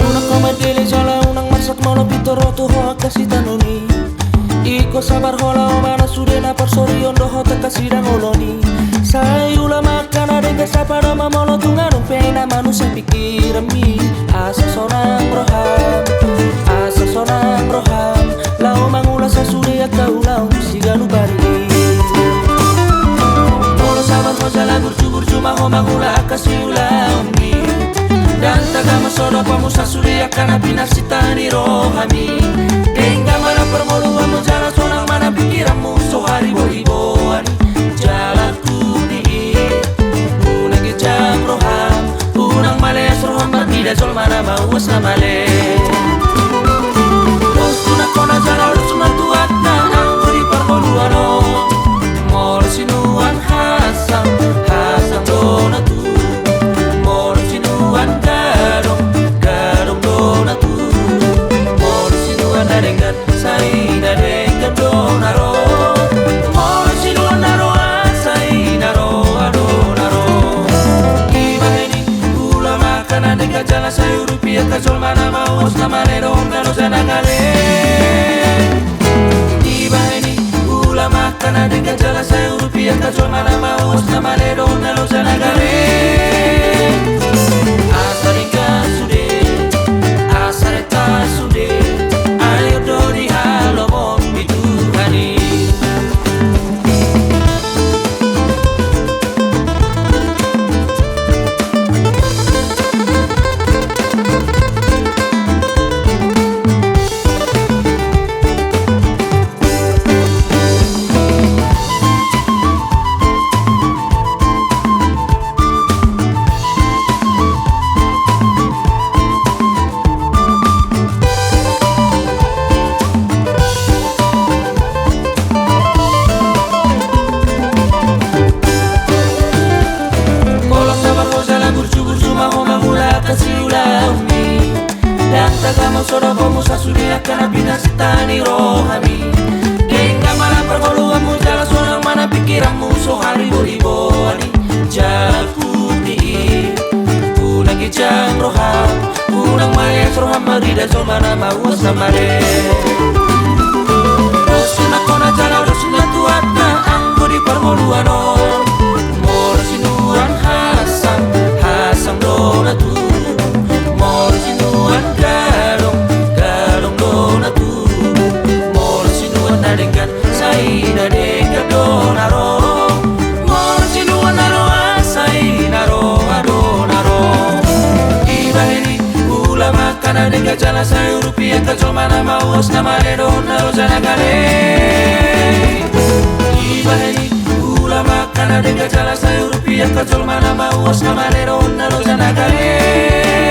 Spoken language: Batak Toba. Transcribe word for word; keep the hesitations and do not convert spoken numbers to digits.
Unang ho mandele jala unang marsak molo pintor ro tu ho angka sitadoan i. Ingkon sabar hola, o ma na sude na parsorion dohot angka sidangolon i. Sai ula ma angka na denggan, sabar ma molo tung adong pe na manusa pingkiranmi. Asa sonang roham, asa sonang roham, laho mangula sasude angka ulaon siganup ari i. Molo sabar ho jala burju-burju ma ho mangula angka siulaonmi. Ndang tagamon so dohononmu sasude angka na pinarsinta ni rohami. Denggan ma na parngoluanmu jala sonang ma na pingkiranmu so haribo-riboan i. Jala tutu i, unang ginjang roham, unang maleas roham marnida jolma na mauas na male. Dos tu nangkona jala dos tu natuatta anggo di parngoluan on. Molo sinuan hasang, hasang do na tutu. Molo sinuan gadong, gadong do na tutu. Molo sinuan na denggan, sai na denggan do na ro. Molo sinuan na roa, sai na roa do na ro. Dibahen i, ula ma angka na denggan jala sai urupi angka jolma na mauas na male dohot na loja na gale. Dibahen i, ula ma angka na denggan jala sai urupi angka jolma na mauas na male dohot na loja na gale. Asa denggan sude, asa denggan sude, ai on do dihalomomi Tuhan i. Molo sabar ho jala burju-burju ma ho mangula angka siulaonmi. Ndang tagamon so dohononmu sasude angka na pinarsinta ni rohami. Denggan ma na parngoluanmu jala sonang ma na pingkiranmu so haribo-riboan i. Jala tutu i, unang ginjang roham, unang maleas roham marnida jolma na mauas na male. Dos tu nangkona jala dos tu natuatta anggo di parngoluan on. Molo sinuan hasang, hasang do na tutu. Sai urupi angka jolma na mauas na male dohot na loja na gale. Dibahen i, ulama angka na denggan jala sai urupi angka jolma na mauas na male dohot na loja na gale.